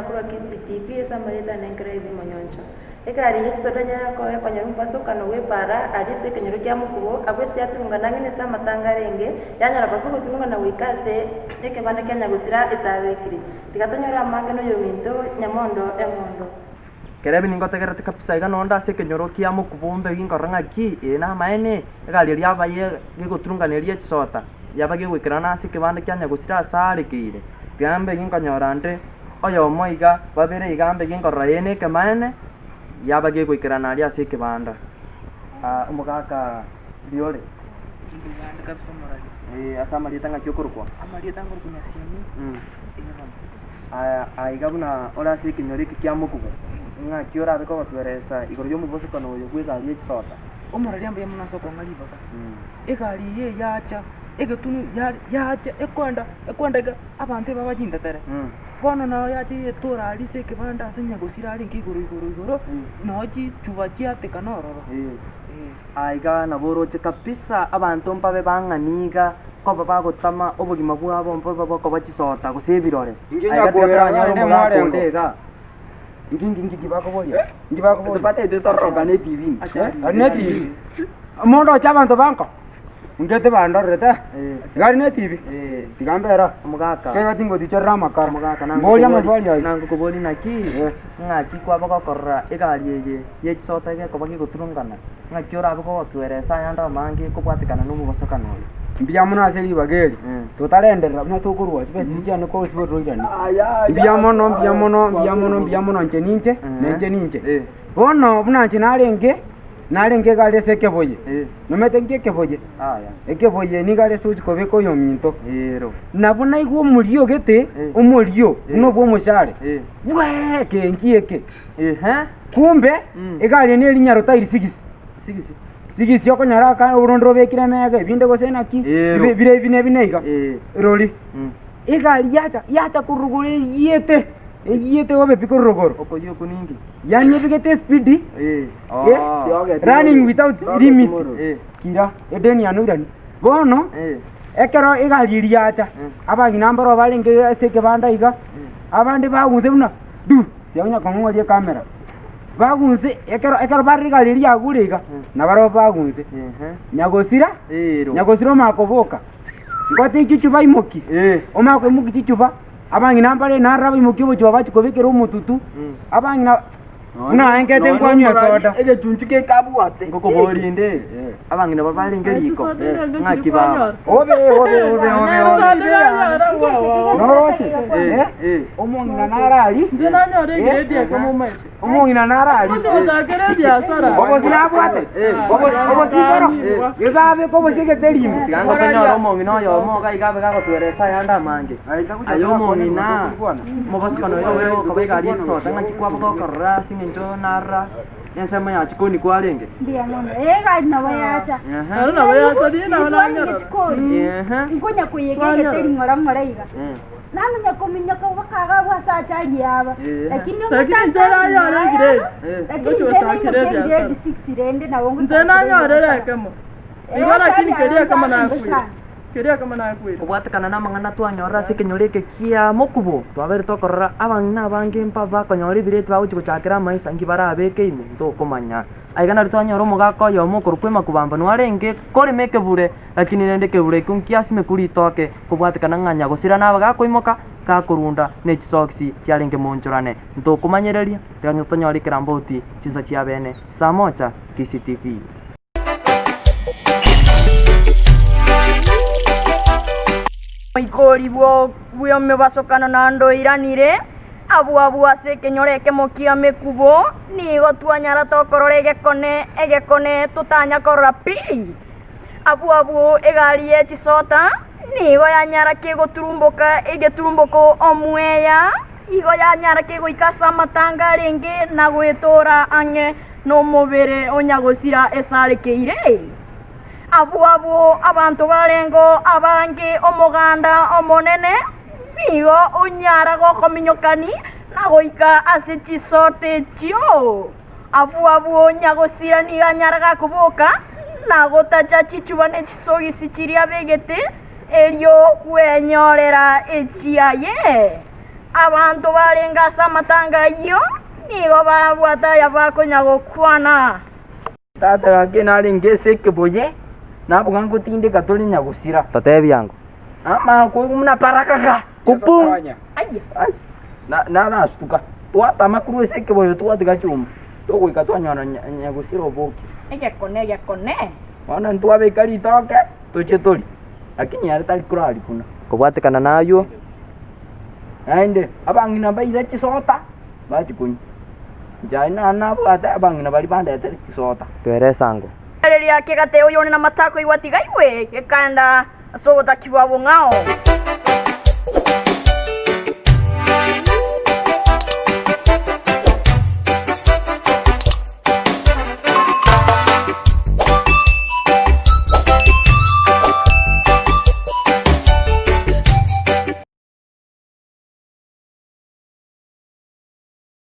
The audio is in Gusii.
korwa Kisii TV ase amarieta ane nkere Ivy Monyoncho. Egari ye chisoda nyara koba ekonyora omobasokano bw'epaara aria ase ekenyoro kia mokubo, abwo ase yaturungana ang'e nase amatanga arenge, yanyora koba ogoturungana goika ase ekebanda kia nyagosira ase abekire. Tiga tonyore amange noyominto nyamondo emondo. Kerebi ningotegerete kabisa iga nonde ase ekenyoro kia mokubo mbe ginkorora ng'aki ee namaene, egari eria yabaye gegoturungana eria echisota, yaba gegoikerana ase ekebanda kia nyagosira ase arekeire. Tiga mbe ginkonyora nde oyomo iga, babere iga mbe ginkorora ee nekemaene, yaba gegoikerana aria ase ekebanda. Omogaka mbuya ore? Mbuyande kabisa omorari. Ee ase amarieta ng'aki okorokwa? Amarieta nkorokwa Nyasiemi, ee bono. Aya aiga buna ore ase ekenyoro eke kia mokubo, ng'aki orabe kogotweresa igoro y'omobosokano oyo bw'egari ye chisota? Omorari mbuya mono ase okong'a ribaga. Egari eye yacha, egetunu yare yacha ekoenda ekoenda iga abanto ebaba chintetere. Bono nao yacha yetora aria ase ekebanda ase nyagosira arenge igoro igoro igoro, noo chichuba chiatekana ororo. Eh. Aiga nabo oroche kabisa abanto mbabe bang'ani iga. Koba bagotama obogima bwabo mbobe bokoba chisota gose ebirore. Inki Aiga tiga nyakoera toranyore gare omogaka mwarengo? onde iga. Inki inki inki inki bakoboria? Inki bakoboria? Tobataete tororokane etibi ime. Gari ne etibi. Omonto oche abanto banko, inche tibandorerete, gari ne etibi, tiga mbere aa. Omogaka. Kegati tingotichorera amakara. Omogaka Mboria amaswali ayio. nangokobori naki, ng'aki kwaba gokorora egari eye ye chisota egekoba gegoturungana. Ng'aki orabe kogotweresa ayande amange kobwatekana nomobosokano oyo? Mbuya mono ase ribaga eri, totarenderera buna tokorwa chibesa echi chiane korwa toirane. Mbuya mono, mbuya mono, mbuya mono, mbuya mono inche ninche, na inche ninche. Bono buna inche narenge, narenge iga aria ase ekeboye, nomanyete nki ekeboye? Ekeboye nigo aria ase ogochia kobeka oyominto. Nabo naigwa omorio gete, omorio buna obwa omoshare, bweee ekenki eke. Kumbe egari eye neri nyarotairi sigisi, sigisi okonyora aka oronde robekire emega ebinde gose naki, Ero. bire ebi na ebi na iga, Eh. rori. Egari yacha yacha korwa rogoro eyiete, eyiete obe pi korwa rogoro, Okoyia okwo ninki? yaani ebegete espidi, Eh. eh, Oh. running without limit, Eh. kira edeni yane oiranie. Bono, Eh. ekero egari eria yacha, abang'ina mbaro barenge ase ekebanda iga, abande bagunse buna du. Tiakonya kong'oria ekamera. Bagunse, ekero ekero bare rigari riria riagure iga, nabarabwo bagunse. Nyagosira, nyagosira omanye koboka, ngote chichuba aimokie, omanye koimokia chichuba, abang'ina mbare naroro abaimokia obochuba bachia kobekera omotutu, abang'ina buna aye nkete nkwanywa esoda. Egechunchu gekabwate. Ngokoboria inde, abang'ina baria barenge riko, ng'aki baba? Obe obe obe obe obe. Noroche? Eh, Omong'ina nare aria. Inche nanyore egrade eke momaete. Omong'ina nare aria. Ngocha gochakera ebiasara. Obosi nabwate. Obo- Obosi boro. Gese abeke obosi egeteri ime. Tiga ngotonyore omong'ina oyomo iga iga abe gagotweresa ayande amange. Aye omong'ina, omobosokano oyo obe gokoba egari echisoda ng'aki kwaba gokorora ase eng'encho narora ensemo ya chikoni kwarenge. Mbuya mono. Egari nabo yacha. Ehe. Naro nabo yacha riria nabo Twarenge nanyora. chikoni. Ehe. Nkonya koyeka Twanyora. egeteri ng'ora ng'ora iga. Eh. Namanya kominyoka bakaga abwo ase achari aba. Eh. Lakini Lakini inche nanyore egrade. Eh. Lakini Ngochi inche gochakera naimokia ebiasara. grade 6 rende nabo Inche ngochakera nanyorire ebiasara. ekemo. Eh, Igo lakini achari keria aya ekemo nchake nakwire. sana. Keria ekemo nakwire. Kobwatekana namang'ana twanyorire ase ekenyoro eke kia mokubo, twabeire tokorora abang'ina abange mbabe bakonyora ebireti bagochia gochakera amaisa nki barabeke ime ntokomanya. Aiga nario twanyora omogaka oyomo okorokwa emakubamba nwarenge korema ekebure, lakini rende ekebure ekio nkiasimekwa ritoke kobwatekana ng'a nyagosira nabe gakoimoka gakorunda ne chisokisi chiarenge monchorane. Ntokomanyereria, tiga tonyore ekerambauti chinsa chia bene. Saa moja, Kisii TV. Omoikori bw'emebasokano naende oiranire, abwo abwo ase ekenyoro ekemo ki'emekubo, nigo twanyara tokorora egekone, egekone totanya korora pi. Abwo abwo egari ye chisota nigo yanyara kegoturumboka egeturumboko omweya, igo yanyara kegoika ase amatanga arenge na goetora ang'e nomobere o nyagosira esarekeire. Abwo abwo abanto barengeo abange omoganda omonene nigo onyara gokominyokani na goika ase chisote echio. Abwo abwo nyagosira nigo anyara gakoboka na gotacha chichuba ne chisogisi chiria abegete, erio kwenyorera echiaye. Abanto barenge ase amatanga ayio nigo babwate aya bakonya gokwana. Tata gaki narenge ase ekeboye, naboka ngotindeka tore nyagosira. Totebi ango. Amanya koigwa buna parakaga, kupum! Ai, ai, na- narasutuka. Twatama korwa ase ekeboyo twatiga chuma, togoika twanyora nya- nyagosira obokire. Egekone, egekone. Bono ntwabeka ritoke, toche torie, lakini ere tari korari buna. Kobwatekana naywo. Naende abang'ina mbaire chisota, bachikonywa. Inche aye nare nabwate abang'ina baria bandetere chisota. Twere esango. Riria kegate oyone namatako igwa tiga igwe, gekaenda ase obotaki bwa bong'ao.